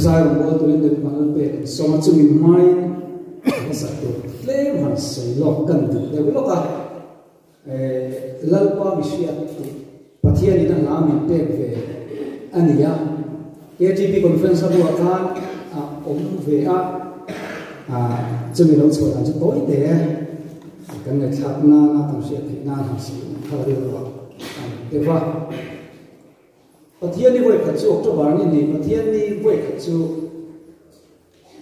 Zai rawngbâwl turin David Vanlalpek an sawm a, chumi hmain hmasak tur tlem han sawi lawk kan duh deuh lawk a. Lalpa mi hriat tih Pathianin a hla min pek ve a ni a, KTP Conference a buah khan a awm ve a, chumi lo chhuah dan chu tawi te kan ngaihthlak nana kan hriat theih nan han sawi thar rilruah a ni deuh va. Pathian ni vawikhat chu October ni ni Pathian ni vawikhat chu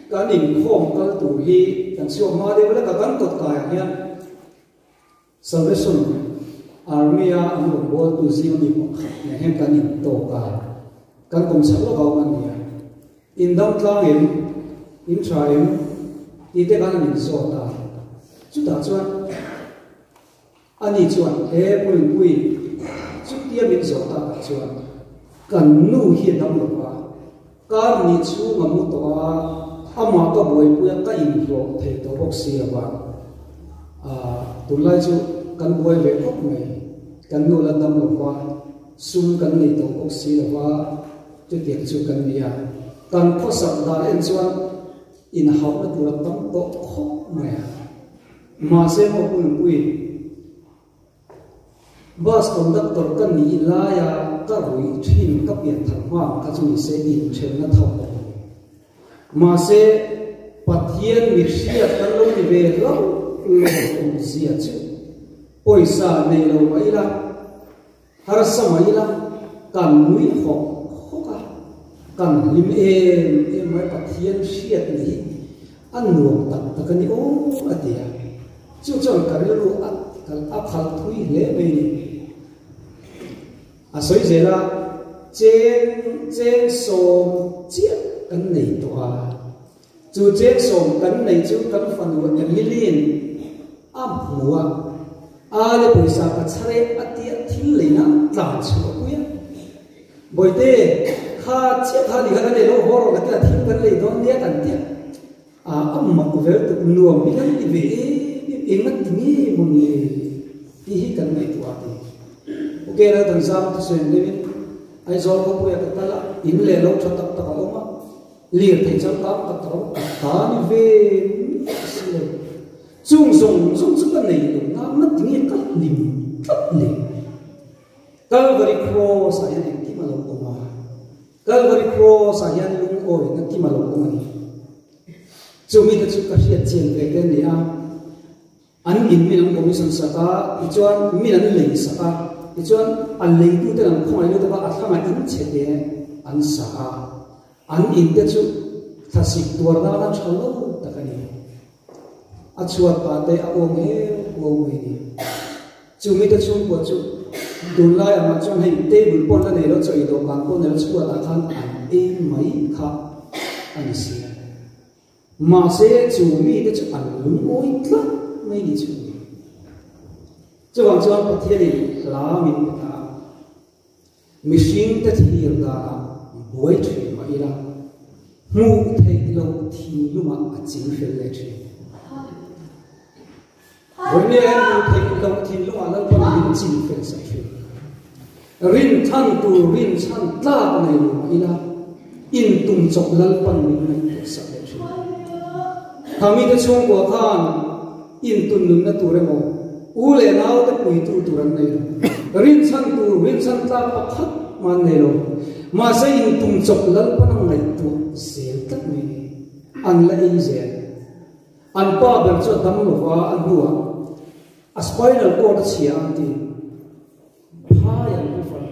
kan inkhawm kal tur hi kan chhuak hma deuh lek a, kan kawt kaiah hian Salvation Army a an rawn bawltu zing ami pakhat nen hian kan intawk a, kan kawm chak lawk a awm a nia. In dam tlang em? In tha em? Tih te khan an inzawt a. Chutah chuan ani chuan he Puinpui chutia min zawh takah chuan kan nu hi a dam lo va, kar ni chhung a mu tawh a, amah ka buaipui a, ka inhlawh thei tawh bawk si lo va. Tunlai chu kan buai ve khawp mai, kan nu la dam lo va, sum kan nei tawh bawk si lo va, chutiang chu kan ni a. Kan khawsak dan en chuan inhauhna tur a tam tawh khawp mai a. Mahse maw Puinpui, Bus conductor ka nih laia ka ruih thin ka pian thar hma ang kha chu ni se inthenna tho awm a ni. Mahse, Pathian mi hriat kan lo ni ve lo lo awm zia chu pawisa nei lo mah ila, harsa mah ila kan nui hawk hawk a, kan hlim em em mai Pathian hriat ni hi A nuam tak tak a ni aw a ti a, chu chuan ka rilru a a khalh thui hle mai a ni. A sawi zel a, cheng cheng sawm chiah kan nei tawh a, chu cheng sawm kan nei chu kan fanu Emily-in a hmu a, a le pawisa ka chhar e a tia thil leina tlan chhuah pui a. Bawihte, kha chiah kha ni kha kan ei lo haw rawh ka tia thil kan lei dawn nia kan tia. A a mak vel tuk nuam hi kan ti ve em em, eng a ti nge maw ni tih hi kan ngaihtuah a ti. Ok la kan zam thusawi ang deuhin Aizawl khawpuia ka kal a, in leh lo tha tak tak a awm a, lirthei changkang tak tak a awm a, ka ta ni ve miah si lo. Chung zawng zawng chu ka nei lo na, nga ti nge ka hlim tlat le. Calvary Cross ah hian engkim a lo awm a, Calvary Cross ah hian lungawina kim a lo awm a ni. Chu mite chu ka hriat chian ve te a ni a, an in min an commission sak a, tichuan min an lei sak a, tichuan a leitute an khawngaih lutuk a, a thlangah in chhe te an sa a, an in te chu thlasik tuar nana tha lo tak a ni. A chhuat pah te a awm heu huau mai a ni. Chu mite chhungkua chu tunlai angah chuan hei table pawh la nei lo chaw ei dawhkan pawh nei lo chhuat ah khan an ei mai kha a ni si a. Mahse chu mite chu an lungawi tlat mai ni chu. Chuvang chuan Pathianin hla min pe ta a. Mihringte thlir danah buai thin mah ila, hmuh theih loh thinlungah a ching fel leh thin. Vawinia hian hmuh theih loh thinlungah Lalpan min ching fel sak thin. Rin than tur rin chhan tlak nei lo mah ila, intum chawp Lalpan min ngaihtuah sak leh thin. Khamite chhungkua khan Intun nunna tur emaw, u leh naute puitu tur an nei lo. Rinchhan tur rinchhan tlak pakhat mah an nei lo. Mahse intum chawp Lalpan a ngaihtuah zel tlat mai ni. An la ei zel. An pa ber chu a dam lova a hnuah a spinal cord a chhia ang ti. Phai an refer.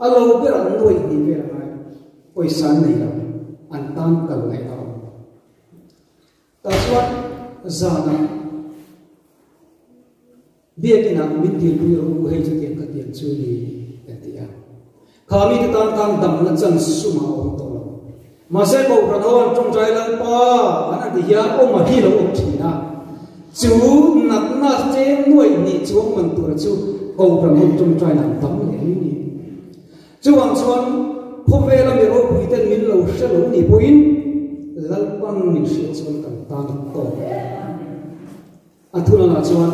A lo ber an nuaih hnih vel a ngai. Pawisa an nei lo. An tan kal ngaihna a awm. Tah chuan zanah biakinah min dilpui rawh u, hei chu tiang ka tiang chu ni kan ti a. Kha mite tan khan damna chan sumah a awm tawh lo. Mahse Kohhran ho an tawngtai Lalpa an a ti hian awm a hi lo awm thin a. Chu natna cheng nuaih nih chuang man tura chu Kohhran ho tawngtaina an tam leh mai ni. Chuvang chuan khawvela mi ropuiten min lo hre lo nih pawhin Lalpan min hriat chuan kan tan a tawk. A thulanah chuan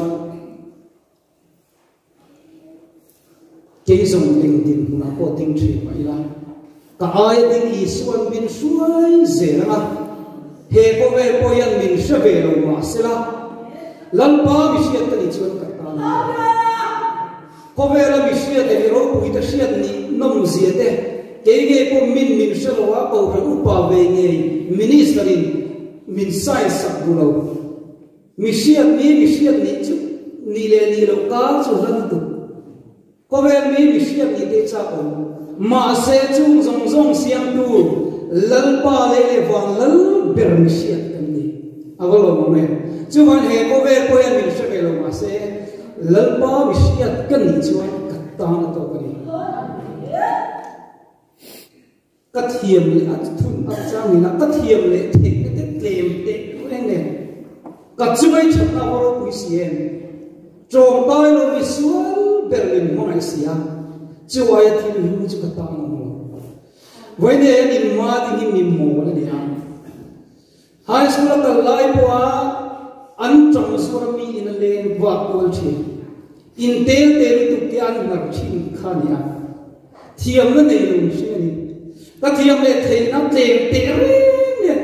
kei zawng eng dinhmunah pawh ding thin mah ila. Ka aia ding Isua'n min hruai zel ang a, he khawvel pawh hian min hre ve lo mah sela, Lalpa mi hriat ka nih chuan ka tan a ni. Khawvela mi hriat leh mi ropui te hriat nih nawm zia te, kei ngei pawh min min hre lo a, Kohhran upa ve ngei Minister in min sign sak duh lo. Mi hriat ni mi hriat nih chu nih leh nih loh kar chu hla lutuk. Khawvel mi mi hriat nih te chak awm. Mahse chung zawng zawng siamtu Lalpa lei leh vang lal ber mi hriat kan ni. A va lawm awm em? Chuvan he khawvel pawh hian min hre ve lo mahse Lalpa mi hriat kan nih chuan ka tan a tawk a ni. Ka thiam leh a thun a chang ina ka thiam leh theihna te tlem teh reng nen ka chungai thatna a va ropui si em? Tawngtai lo mi sual ber min hmangaih si a, chu aia thil hlu chu ka tan awm lo. Vawiin hian inma ding hi mi mawl a ni a. High school a kal lai pawha an tang zuar mi in a leng vak kual thin. In tel te lutuk te an hnar thin kha a ni a. Thiamna nei lo mihring a ni. Ka thiam leh theihna tlem teh reng nen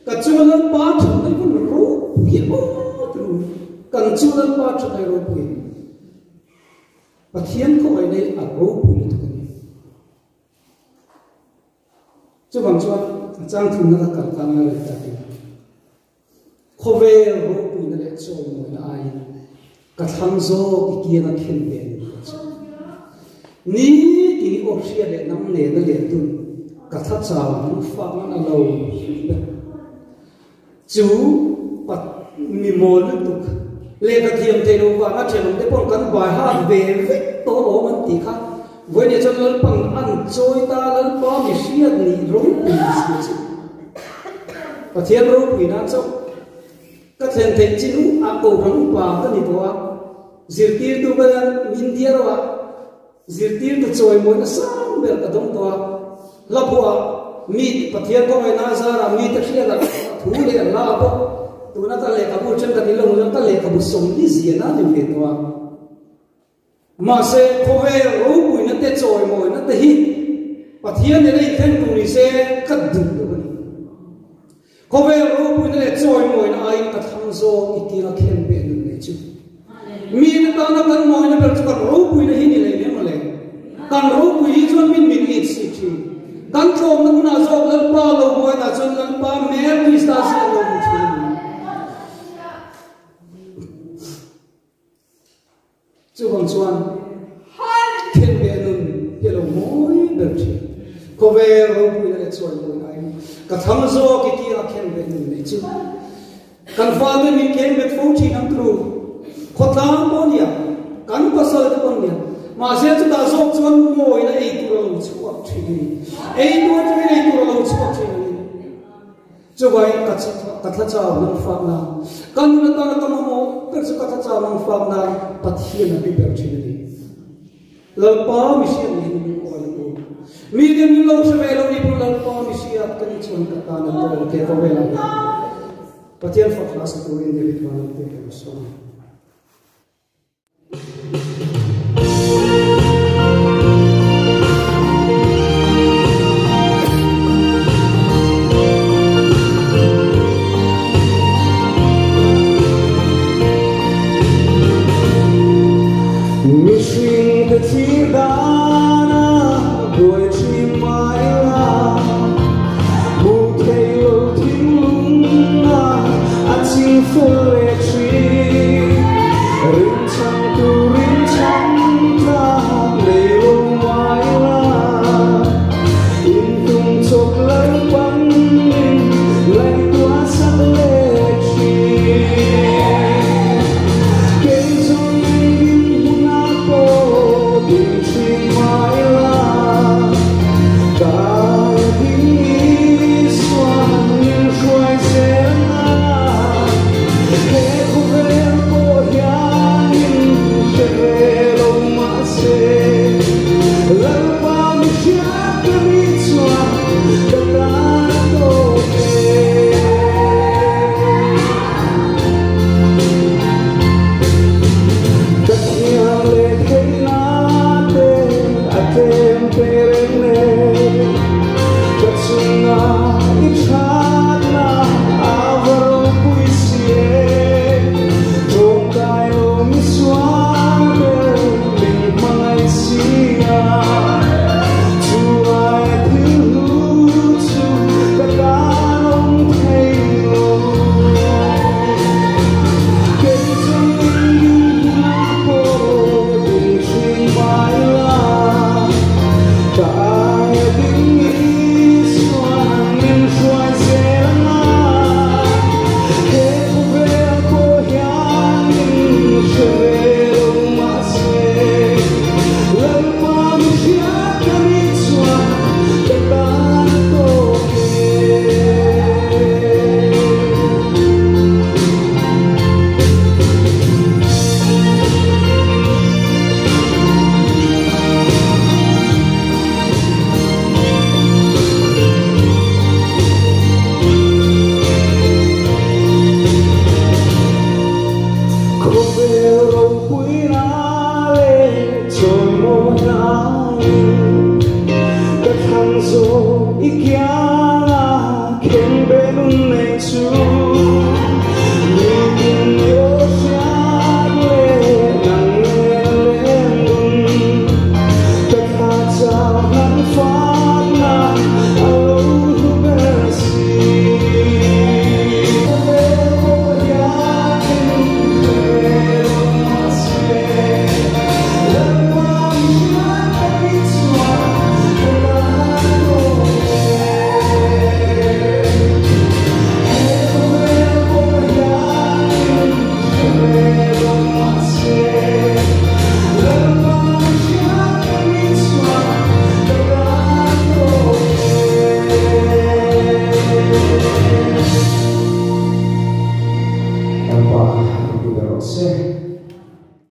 ka chunga Lalpa thatna hi hun ropui awt ru. Kan chunga Lalpa thatna hi ropui. Pathian khawngaihna hi a ropui lutuk a ni. Chuvang chuan a chang thumna ka kal kang la leh takin khawvel ropuina leh chawimawina aiin ka thlang zawk i kianga khen ve ni ka chu. Ni tin i aw hria leh nang nena len dun ka thla chau hnung fak nan a lo ber. Chu pat mi mawl lutuk lehkha thiam thei lo vanga thenawm te pawh kan bai hat ve vek tawh awm an tih kha vawiin chuan Lalpan an chawi ta Lalpa mi hriat nih ropui zia chu Pathian ropui nan chauh ka thlen theih chin u a kohhran upa ka ni tawh a zirtirtu ka India ro ah Zirtirtu chawimawina sang ber ka dawng tawh a, hla phuah mi Pathian kawngaihnaa zarah mite hriatah thu leh hla pawh tuna ka lehkhabu thenkhat in lo hmu chuan ka lehkhabu sawmli zian a ni ve tawh a. Mahse, khawvel ropuina te chawimawina te hi Pathian nena inthleng tur ni se ka duh deuh a ni. Khawvel ropuina leh chawimawina aiin ka thlang zawk i tir a khen peh nun nei chu. Mite tana kan mawina ber chu kan ropuina hi ni leh lem le. Kan ropui hi chuan min min it si thin. Kan tlawmna hmunah zawk Lalpa lo mawina chuan Lalpa Mer Krista zia lo hmu thin a ni. Chuvang chuan khenbeh nun hi a lo mawi ber thin. Khawvel ropuina leh chawimawi aiin ka thlang zawk i tia khenbeh nun nei chu kan fate min khenbet fo thin ang turu. Khawtlang pawh nia, kan pasal te pawh nia. Mahse chutah zawk chuan mawina ei tur a lo chhuak thin a ni. Ei tur atangin ei tur a lo chhuak thin a ni. Chuvangin ka ka thla chau nang fak nan, ka nun atana ka mamawh ber chu ka thla chau nang fak nan Pathian a hlu ber thin a ni. Lalpa mi hriat niin min awi ang u. Mi te min lo hre ve lo ni pawh Lalpa mi hriat ka nih chuan ka tan a tawng te ka velah hian Pathian fak hla sa turin David Vanlalpek a rawn sawi. Mihring te thlir dana buai thin mai la hmuh theih lo thinlung a a ching fel leh thin. rawh se.